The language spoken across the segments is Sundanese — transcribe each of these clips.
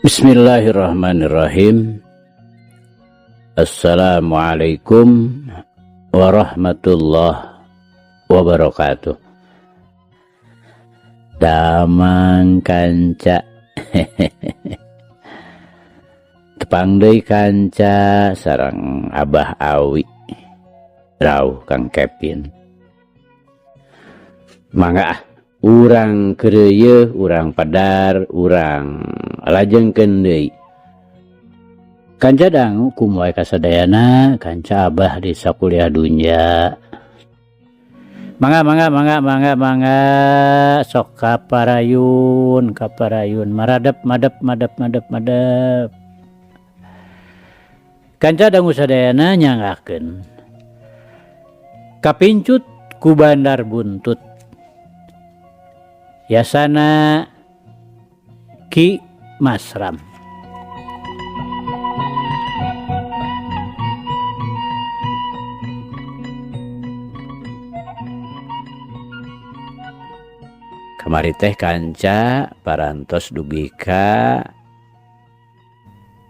Bismillahirrahmanirrahim. Assalamualaikum warahmatullahi wabarakatuh. Damang kanca. Tepang deui kanca sareng Abah Awi. Rauh Kang Kevin. Mangga ah, urang keureuyeun, urang padar, urang lajengkeun deui. Kanca dangu kumaha kasadayana kanca Abah di sakuliah dunya. Mangga mangga mangga mangga mangga sok kaparayun kaparayun maradep madep madep madep madep. Kanca dangu sadayana nyanggakeun. Kapincut ku bandar buntut. Yasana Ki Masram. Kamari teh kanca parantos dugi ka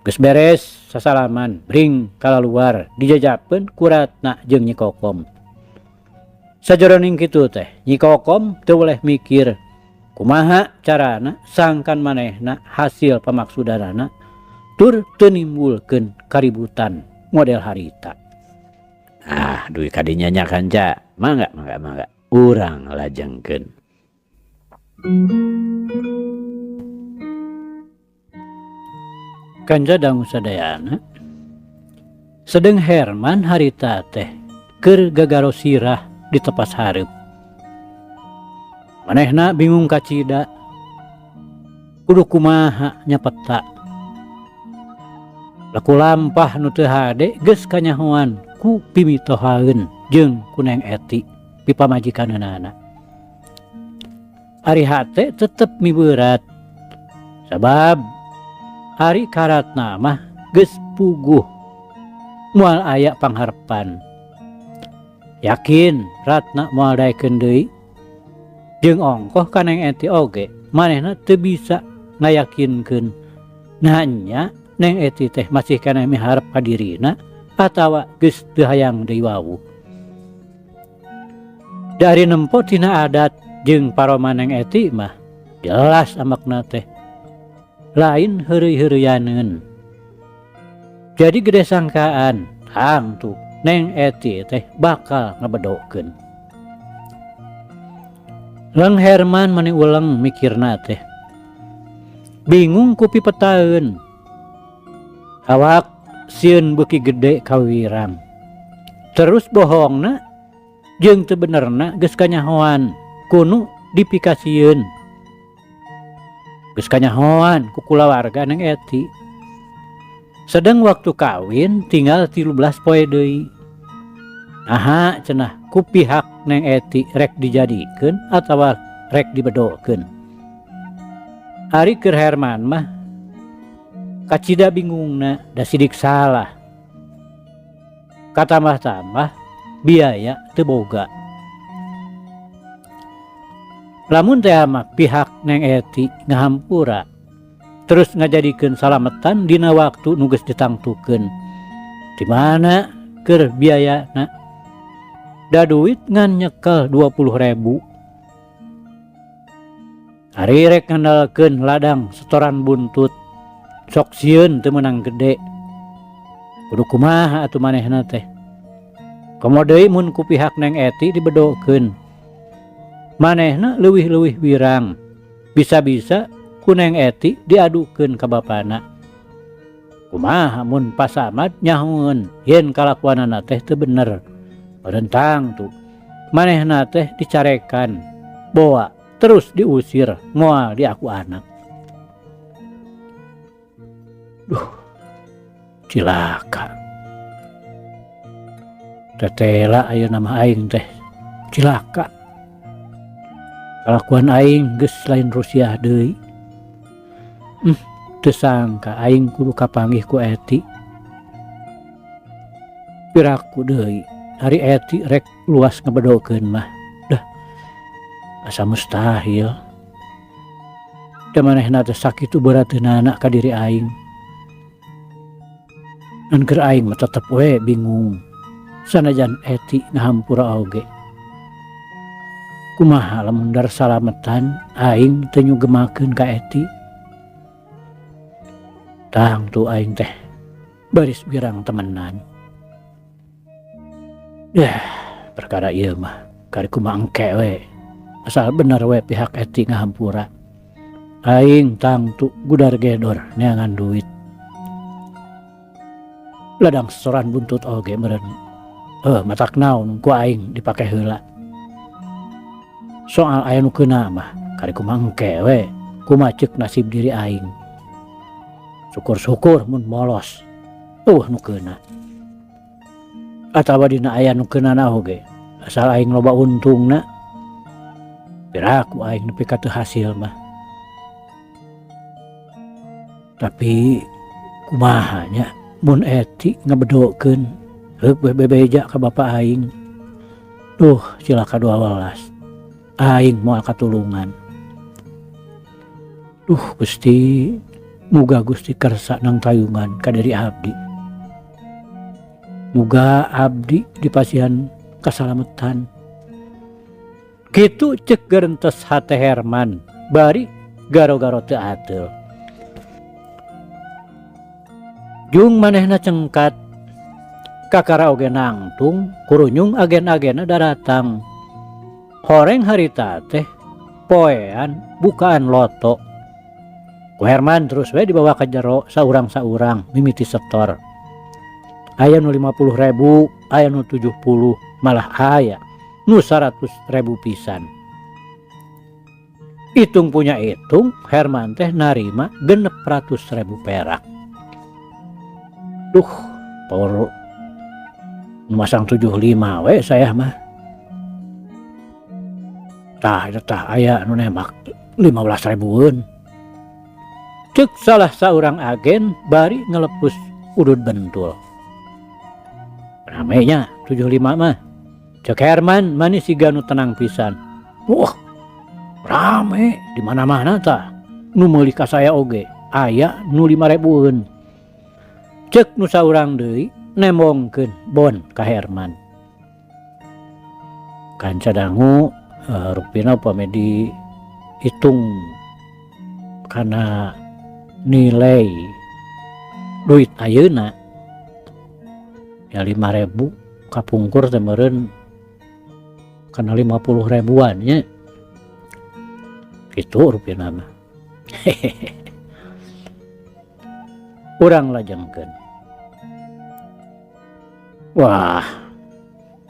geus beres sasalaman bring kalaluar dijajapeun ku Ratna jeung Nyi Kokom. Sajeroning kitu teh Nyi Kokom teu weleh mikir kumaha carana sangkan manehna hasil pamaksudanana tur teu nimbulkeun kaributan model harita. Ah, dugi ka dinya nya kanca. Mangga mangga mangga urang lajengkeun. Kanca dangu sadayana sedeng Herman harita teh keur gagaro sirah di tepas hareup. Manehna bingung kacida kudu kumaha nyapeta. Laku lampah nu teu hade geus kanyahoan ku pimitohaeun jeung ku Neng Eti pipamajikaneunana. Ari hate tetep miberat sabab ari karatna mah geus puguh moal aya pangharepan. Yakin Ratna moal daekeun deui jeung ongkoh ka Neng Eti oge manehna teu bisa ngayakinkeun nah nya Neng Eti teh masih keneh miharep ka dirina atawa geus teu hayang deui wawuh. Dari nempo tina adat jeung paroman Neng Eti mah jelas amakna teh lain heureuy-heureuyaneun. Jadi gede sangkaan tangtu Neng Eti teh bakal ngebedokeun. Leng Herman mani uleng mikirna teh. Bingung ku pipetaeun. Awak sieun beuki gede kawirang. Terus bohongna jeung teu benerna geus kanyahoan kunu dipikasieun. Geus kanyahoan ku kulawarga Neng Eti. Sedeng waktu kawin tinggal 13 poe deui. Naha cenah ku pihak Neng Eti rek dijadikeun atawa rek dibedokeun. Ari keur Herman mah kacida bingungna da sidik salah. Katambah-tambah biaya teu boga. Lamun teh mah pihak Neng Eti ngahampura terus ngajadikeun salametan dina waktu nu geus ditangtukeun. Di mana keur biayana? Da duit ngan nyekel 20.000. Ari rek ngandalkeun ladang setoran buntut sok sieun teu meunang gede. Kudu kumaha atuh manehna teh? Komo deui mun ku pihak Neng Eti dibedokeun. Manehna leuwih-leuwih wirang. Bisa-bisa ku Neng Eti diadukeun ka bapana. Kumaha mun Pak Samad nyahoeun yen kalakuanana teh teu bener. Rentang tuh manehna teh dicarekan boa terus diusir moal diaku anak. Duh, cilaka. Tetela ayeuna mah aing teh cilaka. Kalakuan aing geus lain Rusiah deui. Teu sangka aing kudu kapanggih ku Eti. Piraku deui ari Eti rek luas ngebedokeun mah. Dah asa mustahil. Da manehna teh sakitu beurateunana ka diri aing. Ngan keur aing mah tetep we bingung sanajan Eti ngahampura oge. Kumaha lamun dar salametan aing teu nyugemakeun ka Eti. Tangtu aing teh baris wirang temenan. Yah, perkara ieu mah kari kumaha engke we. Asal bener we pihak Eti ngahampura. Aing tangtu gudar gedor neangan duit. Ladang setoran buntut oge meureun. Heuh matak naon ku aing dipake heula. Soal aya nu keuna mah kari kumaha engke we kumaha ceuk nasib diri aing. Syukur-syukur mun molos eueuh nu keuna. Atawa dina aya nu keunana oge asal aing loba untungna piraku aing nepi ka teu hasil mah. Tapi kumaha nya mun Eti ngabedokeun heuk we bebeja ka bapa aing. Duh cilaka 12 aing moal katulungan. Duh Gusti, muga Gusti kersa nangtayungan ka diri abdi. Muga abdi dipasihan kasalametan. Kitu cek gerentes hate Herman bari garo-garo teu ateul. Jung manehna cengkat kakara oge nangtung kurunyung agen-agenna daratang. Horeng harita teh poean bukaan loto. Ku Herman terus we dibawa ka jero saurang-saurang mimiti setor. Aya nu 50.000, aya nu 70, malah aya nu 100.000 pisan. Hitung punya hitung, Herman teh narima 600.000 perak. Duh, power masang 75 we saya mah. Tah, eta tah aya nu nembak 15 ribuan. Cek salah saurang agen bari ngelepus udud bentul. Ramenya 75 mah. Cek Herman manis siga nu tenang pisan. Wah, rame di mana-mana tah. Nu meuli ka saya oge aya nu 5 ribuan. Cek nu saurang deui nembongkeun bon ka Herman. Kanca dangu rupina upami dihitung kana nilai duit ayeuna ya 5.000 kapungkur teh meureun kana 50 ribuan nya. Kitu rupina mah. Urang lajengkeun. Wah,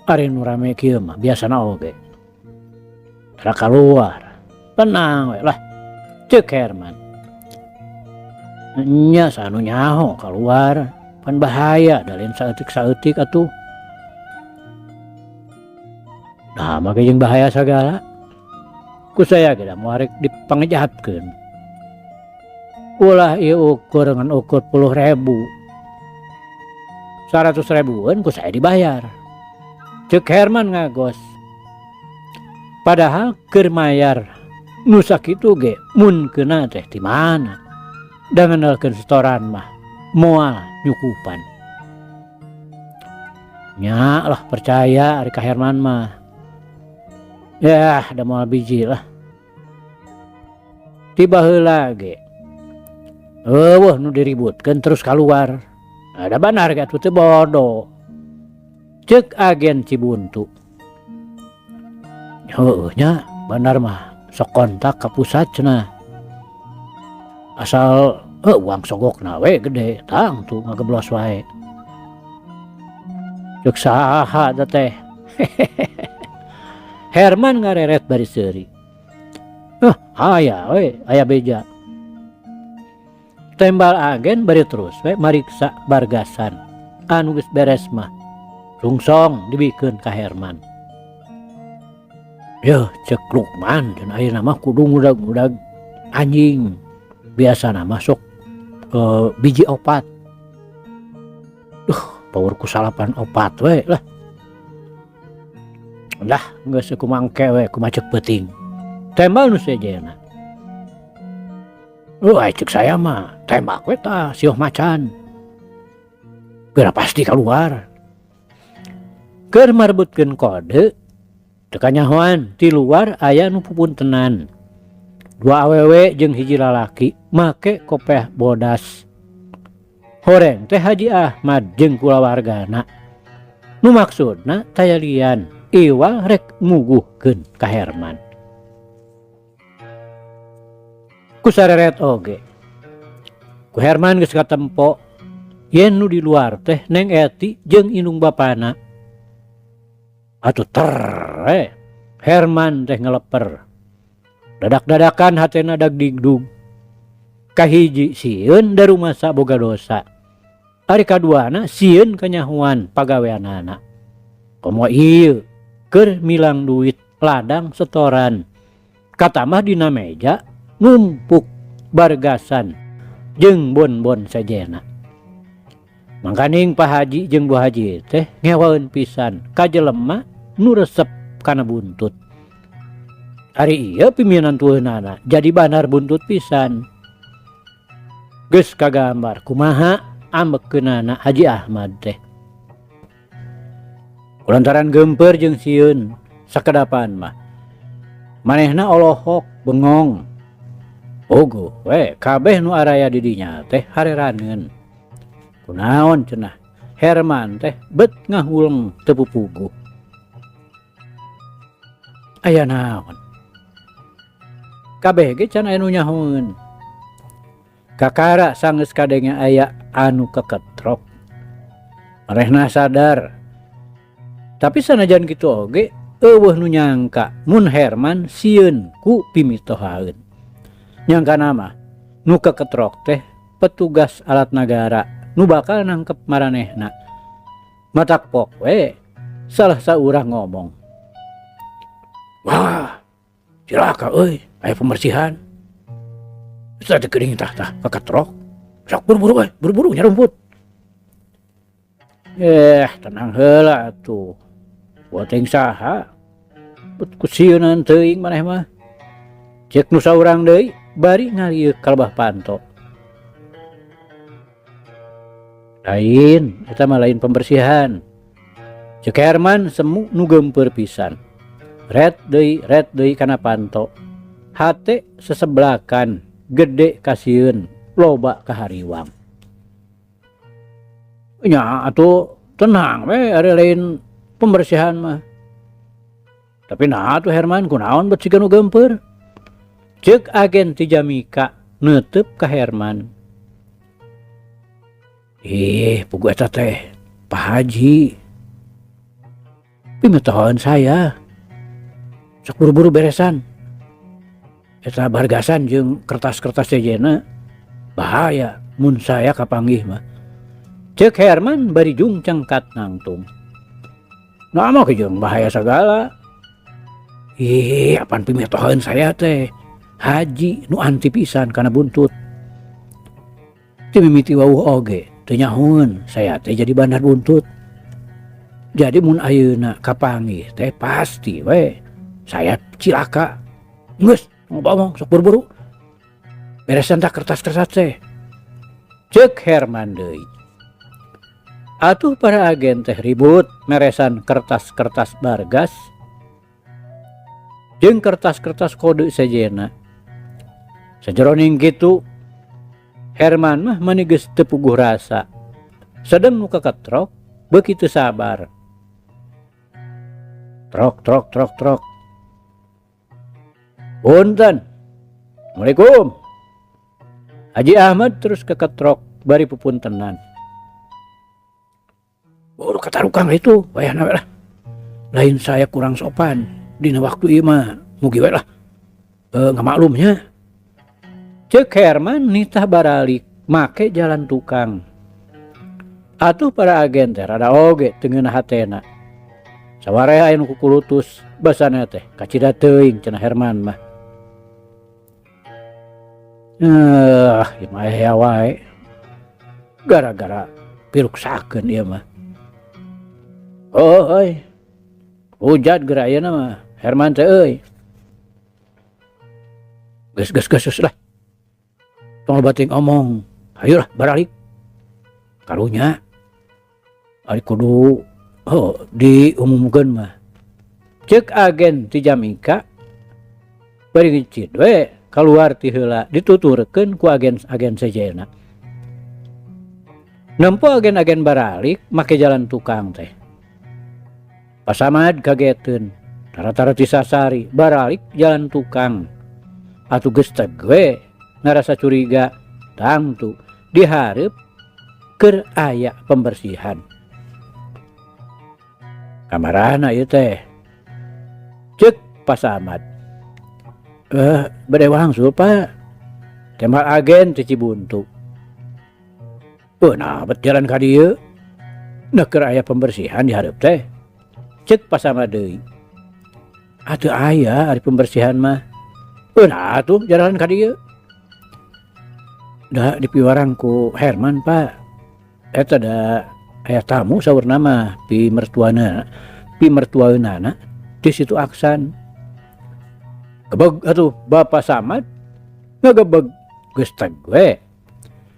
ari nu rame kieu mah biasana oge. Tara kaluar. Tenang we lah. Ceuk Herman. Nya sanu nyaho kaluar, pan bahaya da lain saeutik-saeutik atuh. Nah, make jeung bahaya sagala. Ku saya ge da moal rek dipangejahatkeun. Ulah ieu ukur ngan ukur 10.000. 100 ribuan ku saya dibayar. Ceuk Herman ngagos. Padahal keur mayar nu sakitu ge mun keuna teh di mana? Da ngenalkeun setoran mah moal nyukupan. Nya lah percaya ari ka Herman mah. Yah, da moal biji lah. Tiba heula ge. Eueuh nu diributkeun terus kaluar. Ada banar ge atuh teu bodoh. Ceuk agen Cibuntu. Heueuh nya benar mah sok kontak ka pusat cenah. Asal uang sogokna we gede tang tuh ngageblos wae. Ceuk saha eta teh? Herman ngareret bari seuri. Aya we, aya beja. Tembal agen bari terus we mariksa bargasan. Anu geus beres mah rungsong dibikeun ka Herman. Yeuh ceuk Lukman cenah ayeuna mah kudu ngudag-ngudag anjing. Biasana mah sok biji opat. Duh, power ku salapan opat we lah. Lah geus kumaha engke we kumaha ceuk peuting. Tembal nu sejena. Euy cek saya mah tembak we tah sioh macan. Geura pasti kaluar. Keur marebutkeun kode teu kanyahoan ti luar aya nu pupuntenan. Dua awewe jeung hiji lalaki make kopeah bodas. Horeng teh Haji Ahmad jeung kulawargana. Nu maksudna taya lian iwal rek muguhkeun ka Herman. Ku sareret oge. Ku Herman geus katempo yen nu di luar teh Neng Eti jeung indung bapana. Atuh ter Herman teh ngeleper. Dadak-dadakan hatena dagdigdug. Kahiji sieun darumasa boga dosa. Ari kaduana sieun kanyahoan pagaweanana. Komo ieu keur milang duit ladang setoran. Katamah dina meja numpuk bargasan jeung bonbon sejena. Mangkaning Pak Haji jeung Bu Haji teh ngewaeun pisan ka jelema nu resep kana buntut. Ari ieu pimpinan tueunana jadi bandar buntut pisan. Geus kagambar kumaha ambekeunana Haji Ahmad teh. Kulantaran geumpeur jeung sieun sakedapan mah. Manehna olohok bengong. Puguh we kabeh nu araya di dinya teh hareraneun. Kunaon cenah Herman teh bet ngahuleng teu pupuguh. Aya naon? Kabeh ge can aya nu nyahoeun. Kakara sanggeus kadenge aya anu keketrok. Marehna sadar. Tapi sanajan kitu oge eueuh nu nyangka mun Herman sieun ku pimitohaeun. Nyangkana mah nu keketrok teh petugas alat nagara nu bakal nangkep maranehna. Matak pok we salah saurang ngomong. Wah, cilaka euy, aya pembersihan. Teh geuning tah tah keketrok. Sok buru-buru euy, buru-buru nyarumput. Tenang heula atuh. Buat saha? Bet ku sieunan teuing maneh mah. Cek nu saurang deui bari ngalieuk kalebah panto. Lain, eta mah lain pembersihan. Cek Herman semu nu geumpeur pisan. Ret deui kana panto. Hate seseblakan, gede kasieun, loba kahariwang. Nya atuh tenang we ari lain pembersihan mah. Tapi nah atuh Herman kunaon bet siga nu geumpeur. Cek agen ti Jamika neuteub ka Herman. Ih, puguh eta teh Pak Haji. Pimitohan saya. Sok buru-buru beresan. Eta bargasan jeung kertas-kertas sejena bahaya mun saya kapanggih mah. Cek Herman bari jungcengkat nangtung. Nah mah jeung bahaya sagala. Ih, apan pimitohan saya teh. Haji nu anti pisan kana buntut. Ti mimiti wawuh oge teu nyahoeun saya teh jadi bandar buntut. Jadi mun ayeuna kapanggih teh pasti we saya cilaka. Geus ngomong sok buru-buru. Beresan tah kertas-kertas teh. Cek Herman deui. Atuh para agen teh ribut meresan kertas-kertas bargas jeung kertas-kertas kode sejena. Sajeroning kitu Herman mah mani geus teu puguh rasa. Sedeng nu kaketrok beuki teu sabar. Trok trok trok trok. Punten. Assalamualaikum. Haji Ahmad terus keketrok bari pupuntenan. Buru katarukang itu wayahna we lah. Lain saya kurang sopan dina waktu ieu mah mugi we lah. Ngamaklumnya. Cek Herman nitah baralik make jalan tukang. Atuh para agen teh rada oge teu ngeunah hatena. Sawareh aya nu kukulutus basana teh kacida teuing cenah Herman mah. Ieu mah aya wae. Gara-gara piruksakeun ieu mah. Oh euy. Hujat geura ayeuna mah Herman teh euy. Geus geus geus lah. Tong loba teuing omong, hayu lah baralik. Karunya ari kudu heuh diumumkeun mah. Ceuk agen ti Jamika bari ngecit we kaluar ti heula dituturkeun ku agen-agen sejenna. Nempo agen-agen baralik make jalan tukang teh. Pasamad kageteun, tara-tara ti sasari baralik jalan tukang. Atuh geus teg we ngarasa curiga tangtu dihareup keur aya pembersihan. Kamarana ieu teh? Ceuk Pasamad. Eh, bade wangsul Pak. Tembal agen ti Cibuntu. Beuh nah bet jalan ka dieu. Nah keur aya pembersihan di hareup teh. Ceuk Pasamad deui. Ah teu aya ari pembersihan mah. Beuh nah atuh jalan ka dieu. Da dipiwarang ku Herman Pak. Eta da aya tamu saurna mah pi mertuana pi mertuaeunana ti Situ Aksan. Gebeg atuh Bapa Samad ngagebeg geus teg we.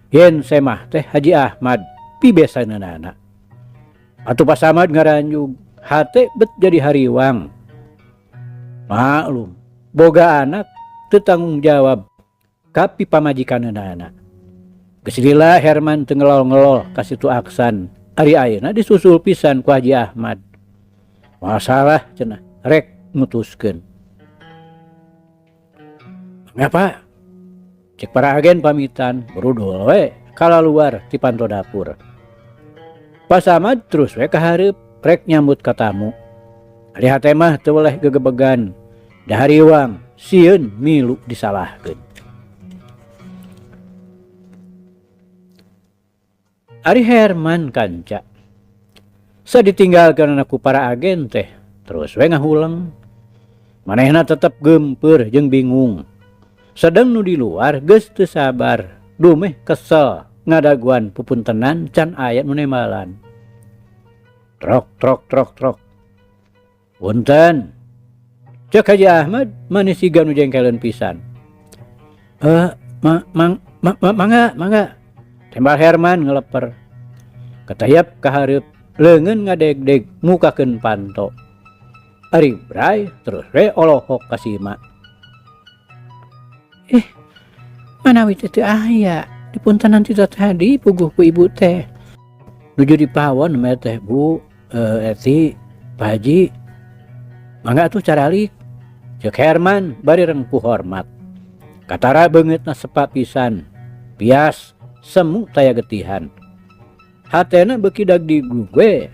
Yen semah teh Haji Ahmad pibesaneunana. Atuh Pak Samad ngaranjug hate bet jadi hariwang. Maklum, boga anak teu tanggung jawab ka pipamajikaneunana. Geus lila Herman teu ngelol-ngelol ka Situ Aksan, ari ayeuna disusul pisan ku Haji Ahmad. Moal salah cenah rek mutuskeun. Mangga Pak. Cek para agen pamitan berudul we kalaluar ti panto dapur. Pak Samad terus we ka hareup rek nyambut ka tamu. Ari hate mah teu weleh gegebegan, da hariwang sieun milu disalahkeun. Ari Herman kanca saditinggalkeunana ku para agen teh terus we ngahuleng. Manehna tetep geumpeur jeung bingung. Sedeng nu di luar geus teu sabar, dumeh kesel ngadaguan pupuntenan can aya nu nembalan. Trok trok trok trok. Punten. Cek Haji Ahmad manis siga nu jengkeleun pisan. Eh, ma, mang, ma, ma, mangga, mangga. Tembal Herman ngeleper. Ketayap ka hareup, leungeun ngadegdeg mukakeun panto. Ari Bray terus we olohok ka Sima. Eh, manawi teh teu aya, dipuntenan ti tadi puguh ku ibu teh. Nuju dipawon meh teh Bu, Eti, Pak Haji. Mangga atuh caralik. Ceuk Herman bari rengkuh hormat. Katara beungeutna sepa pisan, pias, semu taya getihan. Hatena beuki dagdigdug we.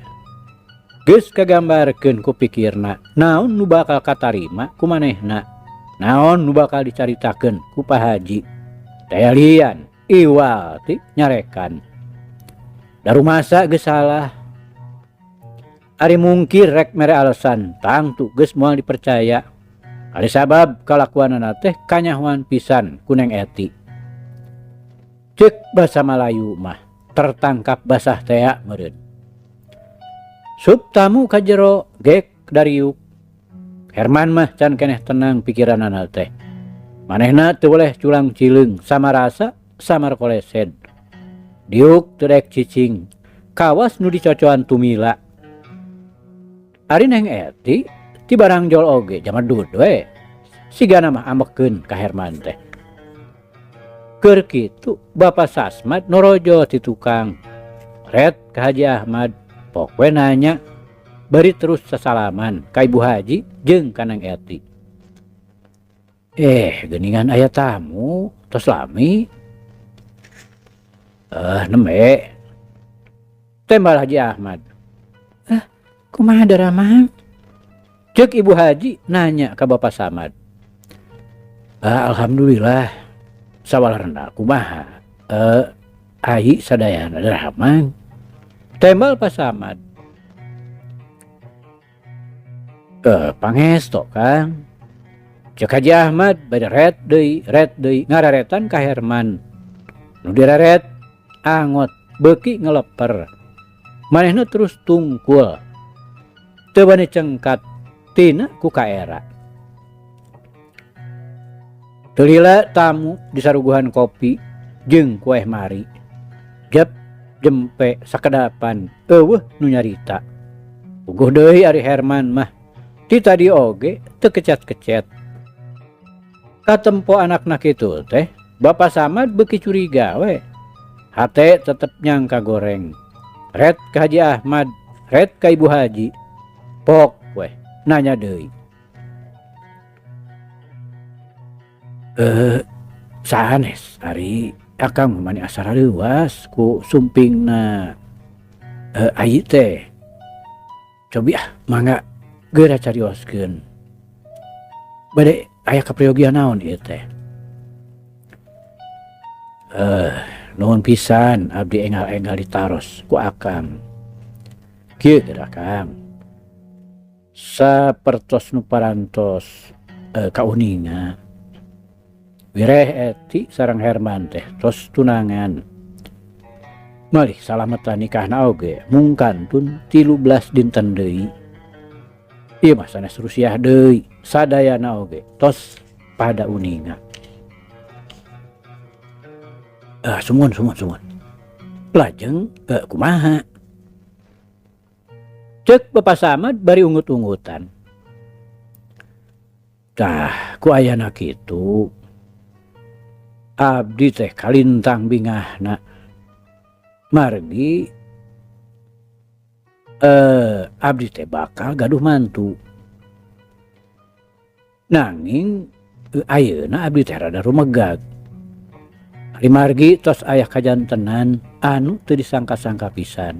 Geus kagambarkeun ku pikirna naon nu bakal katarima ku manehna. Naon nu bakal dicaritakeun ku Pak Haji. Taya lian, iwal ti nyarekan. Darumasa geus salah. Ari mungkir rek mere alasan tangtu geus moal dipercaya. Ari sabab kalakuanana teh kanyahoan pisan ku Neng Eti. Ceuk basa Malayu mah tertangkap basah tea meureun. Sup tamu ka jero gek dariuk. Herman mah can keneh tenang pikiranana teh. Manehna teu weleh culang cileung samarasa samar kolesed. Diuk teu daek cicing kawas nu dicocoan tumila. Ari Neng Eti ti barangjol oge jamedud we. Sigana mah ambekeun ka Herman teh. Keur kitu Bapa Sasmad norojo ti tukang. Ret ka Haji Ahmad pok we nanya bari terus sasalaman ka Ibu Haji jeung ka Neng Eti. Eh, geuningan aya tamu tos lami. Eh, nembe. Tembal Haji Ahmad. Eh, kumaha daramang? Ceuk Ibu Haji nanya ka Bapak Samad. Ah, alhamdulillah. Sawalerna kumaha? Eh, ai sadayana daramang. Tembal Pak Samad. Eh, pangesto Kang. Ceuk Haji Ahmad bari ret deui ngararetan ka Herman. Nu direret angot beuki ngeleper. Manehna terus tungkul. Teu bani cengkat tina ku kaera. Teu lila tamu disaruguhan kopi. jeung kueh mari. Jep jempe sakedapan eueuh nu nyarita. Puguh deui ari Herman mah ti tadi oge teu kecet-kecet. Katempo anakna kitu teh Bapa Samad beuki curiga we. Hate tetep nyangka goreng. Ret ka Haji Ahmad, ret ka Ibu Haji. Pok weh nanya deui. Sanes ari akang mah mani asa rareuwas ku sumpingna ayi teh. Cobi ah mangga geura carioskeun. Bade aya kapriogian naon ieu teh? Nuhun pisan abdi enggal-enggal ditaros ku akang. Kieu geura akang. Sapertos nu parantos kauninga. Wireh eti sareng Herman teh tos tunangan. Malih salametan nikahna oge mung kantun 13 dinten deui. Ieu mah sanes rusiah deui, sadayana oge tos pada uninga. Sumuhun sumuhun sumuhun. Lajeng kumaha? Ceuk Bapak Samad bari ungut-ungutan. Tah ku ayana kitu abdi teh kalintang bingahna. Margi abdi teh bakal gaduh mantu. Nanging ayeuna abdi teh rada rumegag. Ari margi tos aya kajantenan anu teu disangka-sangka pisan.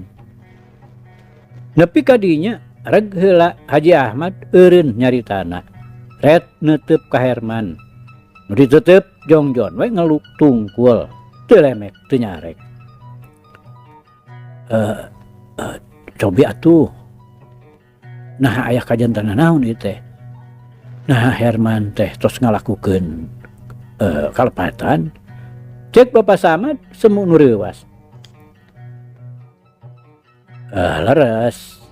Nepi ka dinya reg heula Haji Ahmad eureun nyaritana. Ret neuteup ka Herman. Nu diteuteub jongjon we ngeluk tungkul, teu lemek teu nyarek. Cobi atuh. Naha aya kajantenan naon ieu teh? Naha Herman teh tos ngalakukeun kalepatan? Ceuk Bapak Samad semu nu reuwas. Leres.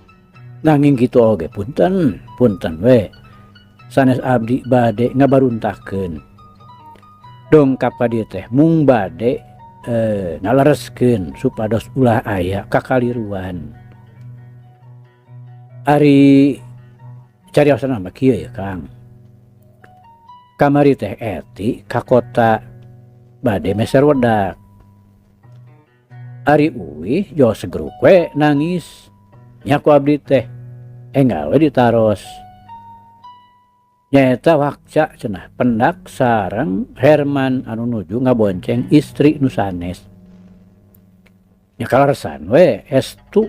Nanging kitu oge punten, punten we. Sanes abdi bade ngabaruntakeun. Dongkap ka dieu teh mung bade ngalereskeun supados ulah aya kakaliruan. Ari cariosan mah kieu ya Kang. Kamari teh eti ka kota bade meser wedak. Ari uwih jo segeruk we nangis. Nya ku abdi teh enggal we ditaros. Nyaeta wakca cenah pendak sareng Herman anu nuju ngabonceng istri nu sanes. Nya kaleresan we estu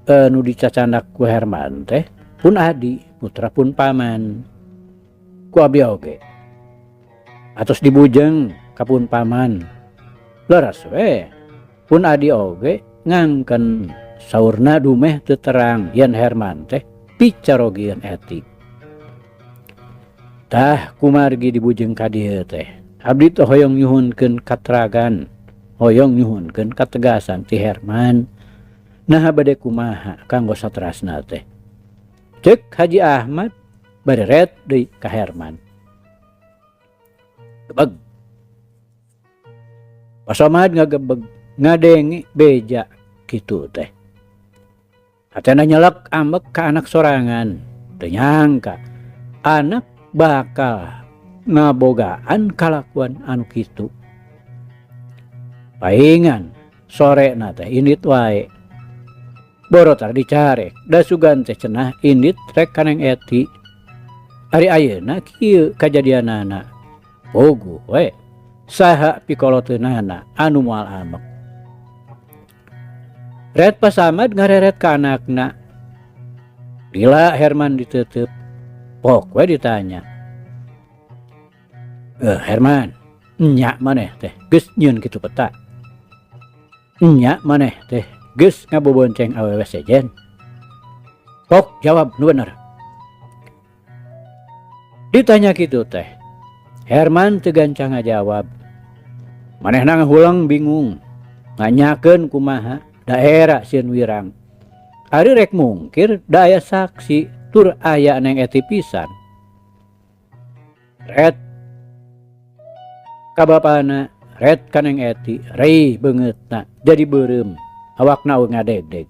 nu dicacandak ku Herman teh pun adi putra pun paman. Ku abdi oge atos dibujeng ka pun paman. Leres we pun adi oge ngangken saurna dumeh teu terang yen Herman teh picarogieun eti. Tah kumargi dibujeng ka dieu teh. Abdi teh hoyong nyuhunkeun kateragan, hoyong nyuhunkeun kategasan ti Herman. Naha bade kumaha kanggo saterasna teh. Ceuk Haji Ahmad bari ret deui ka Herman. Gebeg. Pak Somad ngagebeg ngadenge beja kitu teh. Hatena nyelek ambek ka anak sorangan. Teu nyangka anak bakal ngabogaan kalakuan anu kitu. Paingan sore na teh indit wae. Borotar dicarek da sugan teh cenah indit rek ka Neng Eti. Ari ayeuna kieu kajadianana. Puguh we saha pikoloteunana anu moal amek. Ret Pak Samad ngareret ka anakna. Lila Herman ditutup. Pok we ditanya. Herman, nya maneh teh geus nyieun kitu peta. Nya maneh teh geus ngabobonceng awewe sejen. Pok jawab nu bener. Ditanya kitu teh. Herman teu gancang ngajawab. Manehna ngahuleng bingung. Nanyakeun kumaha daerah sieun wirang. Ari rek mungkir da aya saksi tur aya Neng Eti pisan. Ret ka bapana, Ret ka Neng Eti reih beungeutna jadi beureum awakna eueuh ngadegdeg.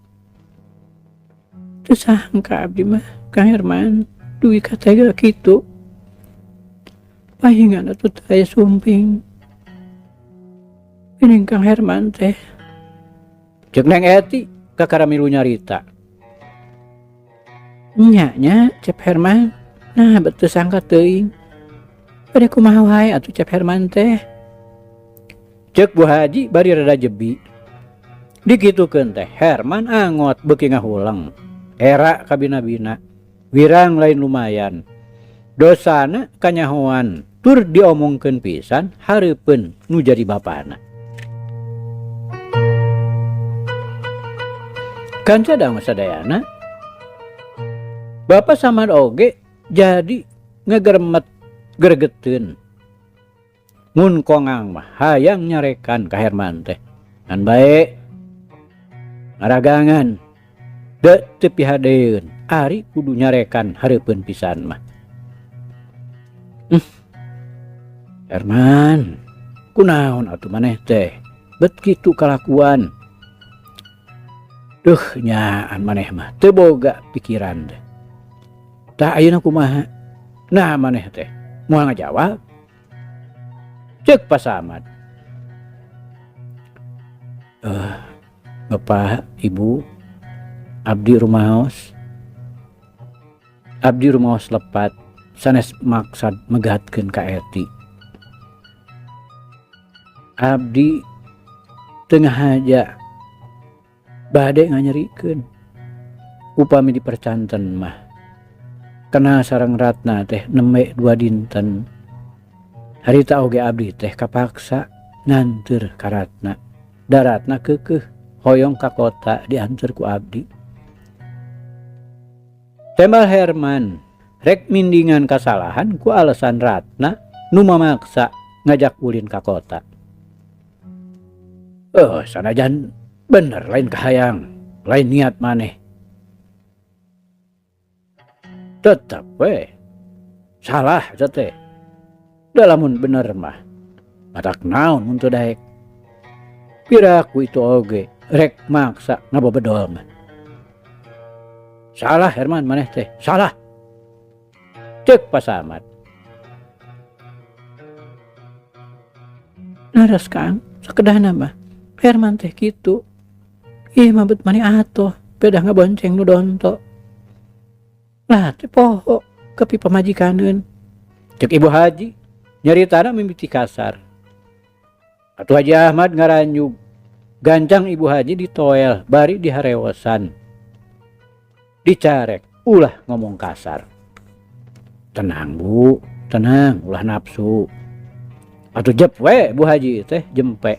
Teu sangka abdi mah Kang Herman dugi ka tega kitu. Pahingan atuh teu aya sumping. Pining Kang Herman teh. Cek Neng Eti kakara milu nyarita. Nya nya Cep Herman, nah bet teu sangka teuing. Bade kumaha wae atuh Cep Herman teh. Cek Bu Haji bari rada jebi. Dikitukeun teh Herman angot beuki ngahuleng. Era kabina-bina, wirang lain lumayan. Dosana kanyahoan tur diomongkeun pisan hareupeun nu jadi bapana. Kanca dangu sadayana, Bapa Samad oge jadi ngegermet gregeteun. Mun kongang mah hayang nyarekan ka Herman teh. Ngan bae ngaragangan de teu pihadeun ari kudu nyarekan hareupeun pisan mah. Herman, kunaon atuh maneh teh bet kitu kalakuan. Duh nyaan maneh mah teu boga pikiran teh. Tah ayeuna kumaha? Nah maneh teh moal ngajawab. Cek Pak Samad. Bapak, Ibu, abdi rumaos. Abdi rumaos lepat sanes maksad megatkeun ka Eti. Abdi teu ngahaja bade nganyerikeun. Upami dipercanten mah kena sareng Ratna teh nembe 2 dinten. Harita oge abdi teh kapaksa nganteur ka Ratna. Daratna keukeuh hoyong ka kota dianteur ku abdi. Tembal Herman rek mindingan kasalahan ku alasan Ratna nu mamaksa ngajak ulin ka kota. Sanajan bener lain kahayang, lain niat maneh. Tetep we salah eta teh. Da lamun bener mah matak naon mun teu daek. Piraku itu oge rek maksa ngabobedol mah. Salah Herman maneh teh, salah. Cek Pak Samad. Naras Kang, sakedahna mah Herman teh kitu. Ih mah bet mani atoh, pedah ngabonceng nu donto. Lah teh poho kepi pamajikaneun. Cek Ibu Haji nyaritana mimiti kasar. Atuh Haji Ahmad ngaranjug. Gancang Ibu Haji ditoel bari diharewosan. Dicarek ulah ngomong kasar. Tenang Bu, tenang ulah nafsu. Atuh jep we Bu Haji teh jempe.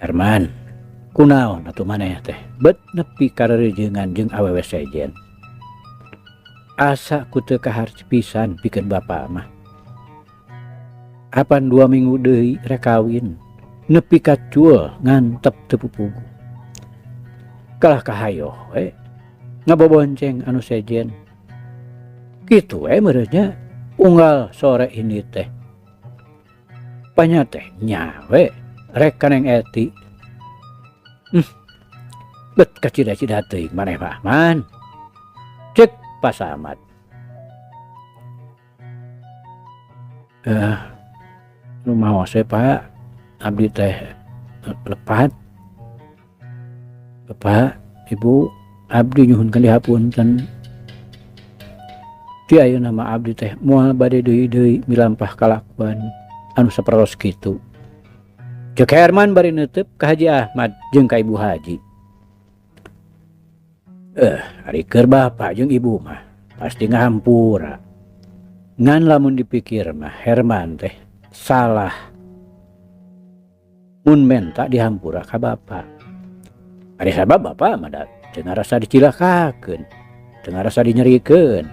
Herman, kunaon atuh maneh teh bet nepi kareurejeungan jeung awewe sejen. Asa ku teu kaharti pisan pikeun bapa mah. Apan 2 minggu deui rek kawin, nepi ka cul ngantep teu pupugu. Kalah kahayoh we ngabobonceng anu sejen. Kitu we meureunnya unggal sore ini teh. Panya teh nya we rek ka Neng Eti. Bet kacida-cida teuing maneh mah man. Cek Pak Samad. Nu maos we Pak, abdi teh lepat. Bapak, Ibu, abdi nyuhunkeun dihapunten. Ti ayeuna mah abdi teh moal bade deui-deui milampah kalakuan anu sapertos kitu. Cek Herman bari neuteub ka Haji Ahmad jeung ka Ibu Haji. Ari keur bapa jeung ibu mah pasti ngahampura. Ngan lamun dipikir mah Herman teh salah. Mun menta dihampura ka bapa. Ari sabab bapa mah da teu ngarasa dicilakakeun, teu ngarasa dinyerikeun.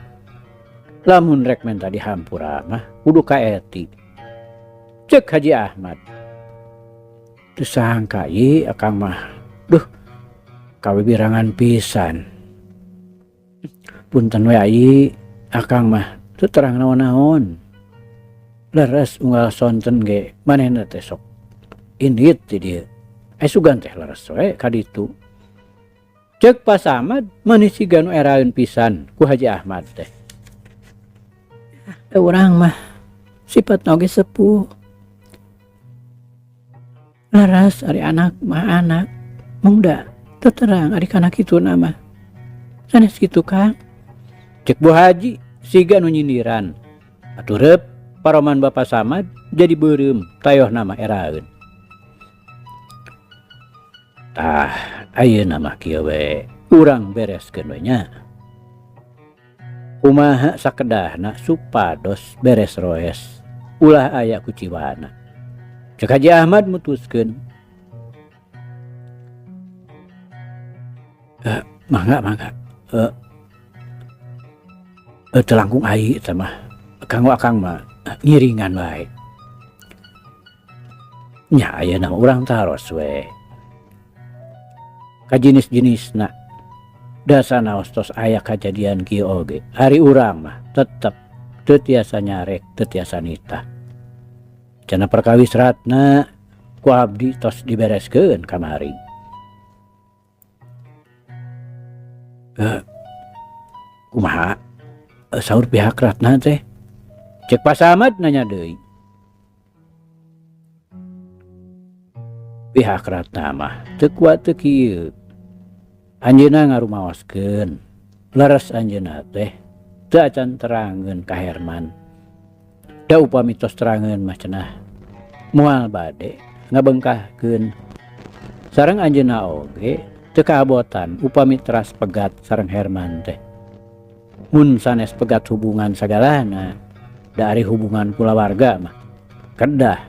Lamun rek menta dihampura mah kudu ka Eti. Cek Haji Ahmad. Teu sangka ieu akang mah. Duh, kawibirangan pisan. Punten we ai, akang mah teu terang naon-naon. Leres unggal sonten ge manehna teh sok indit di dieu. Ai sugan teh leres we ka ditu. Ceuk Pak Samad meuni siga nu eraeun pisan ku Haji Ahmad teh. Da urang mah sipatna oge sepuh. Leres ari anak mah anak mung da teu terang ari kana kituna mah. Sanes kitu Kang. Cek Bu Haji siga nu nyindiran. Atuh reup paroman Bapa Samad jadi beureum tayohna mah eraeun. Tah ayeuna mah kieu we urang bereskeun we nya. Kumaha sakedahna supados beres roes ulah aya kuciwana. Cek Haji Ahmad mutuskeun. Mangga mangga. Teu langkung ai eta mah. Kanggo akang mah ngiringan wae. Nya ayeuna mah urang taros we. Ka jinis-jinisna da sanaos tos aya kajadian kieu oge. Ari urang mah tetep teu tiasa nyarek, teu tiasa nitah. Cenah perkawis ratna ku abdi tos dibereskeun kamari. Kumaha saur pihak ratna teh? Cek Pak Samad nanya deui. Pihak ratna mah teu kuat teu kieu. Anjeunna ngarumaoskeun. Leres anjeunna teh teu acan terangeun ka Herman. Da upami tos terangeun mah cenah moal bade ngabengkahkeun. Sareng anjeunna oge teu kaabotan upami teras pegat sareng Herman teh. Mun sanes pegat hubungan sagalana, da ari hubungan kulawarga mah kedah.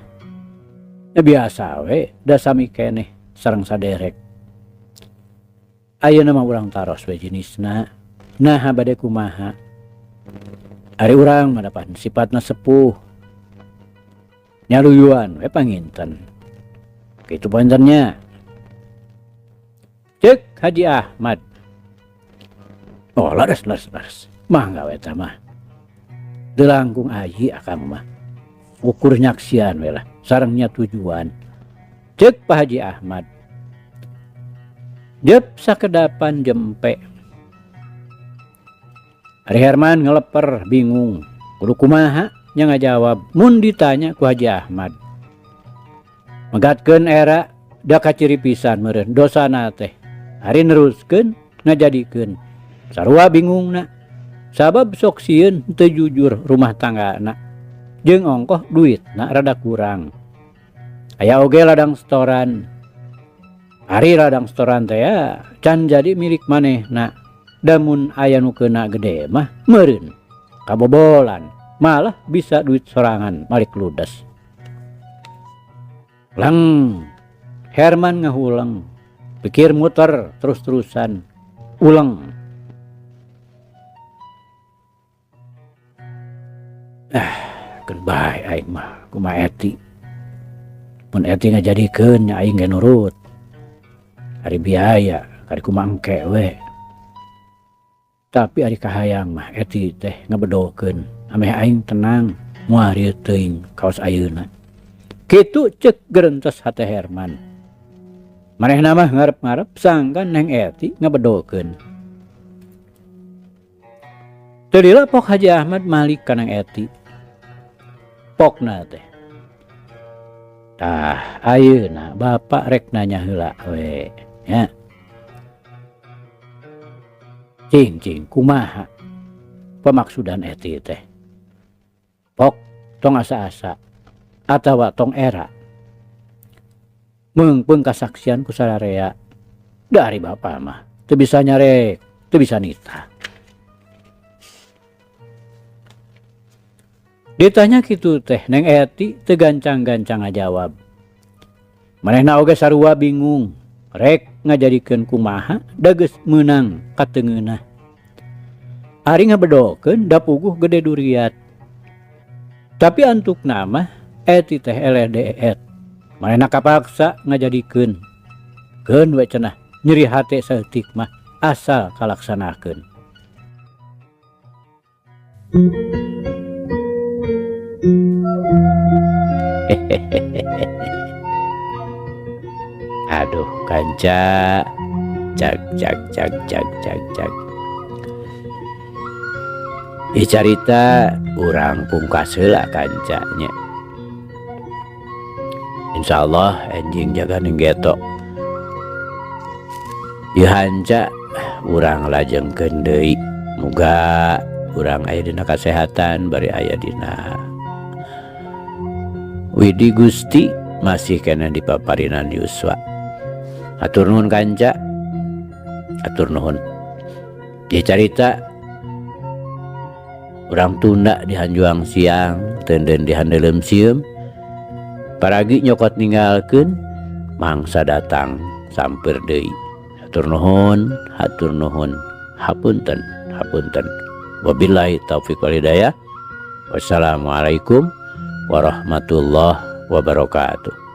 Ya biasa we da sami keneh sareng saderek. Ayeuna mah urang taros we jinisna, naha bade kumaha. Ari urang mah dapan sipatna sepuh. Nyaluyuan we panginten. Kitu pantennya. Cek Haji Ahmad. Oh leres leres leres. Mangga we eta mah. Teu langkung ayi akang mah. Ukur nyaksian we lah sareng nya tujuan. Cek Pak Haji Ahmad. Jep sakedapan jempe. Ari Herman ngeleper bingung. Kudu kumaha nya ngajawab mun ditanya ku Haji Ahmad. Megatkeun era da kaciri pisan meureun dosana teh. Ari neruskeun ngajadikeun. Sarua bingungna. Sabab sok sieun teu jujur rumah tanggana. Jeung ongkoh duitna rada kurang. Aya oge ladang setoran. Ari ladang setoran teh ya can jadi milik manehna. Damun aya nu keuna gede mah meureun kabobolan, malah bisa duit sorangan malik ludes. Leng Herman ngahuleng, pikir muter terus-terusan uleng. Keun bae aing mah kumaha eti. Mun eti ngajadikeun nya aing ge nurut. Ari biaya kari kumaha engke we. Tapi ari kahayang mah eti teh ngabedokeun ameh aing tenang moal rieu teuing kaos ayeuna. Kitu ceuk gerentes hate Herman. Manehna mah ngarep-ngarep sangkan neng eti ngabedokeun. Teu lila pok Haji Ahmad malik ka neng eti. Pokna teh. Tah ayeuna bapak rek nanya heula we nya. Cing cing kumaha pemaksudan eti teh. Pok tong asa-asa atawa tong era. Meungpeung kasaksian ku sararea. Dari bapa mah teu bisa nyarek, teu bisa nitah. Ditanya kitu teh neng eti teu gancang-gancang ngajawab. Manehna oge sarua bingung. Rek ngajadikeun kumaha da geus meunang kateungeunah. Ari ngabedokeun da puguh gede duriat. Tapi antukna mah eti teh eleh deet. Manehna kapaksa ngajadikeun. Keun we cenah nyeri hate saeutik mah asal kalaksanakeun. Aduh kanca, cag cag cag cag cag cag. Ieu carita urang pungkas heula kanca nya. Insyaallah enjing jaga ning geto. Ieu hanca urang lajengkeun deui. Muga urang aya dina kasehatan bari aya dina Widi Gusti masih keneh di paparinan yuswa. Hatur nuhun kanca. Hatur nuhun. Ieu carita urang tunda di hanjuang siang tenden di handeuleum sieum. Paragi nyokot ninggalkeun mangsa datang sampeur deui. Hatur nuhun, hatur nuhun. Hapunten, hapunten. Wabillahi taufiq wal hidayah. Wassalamualaikum warahmatullahi wabarakatuh.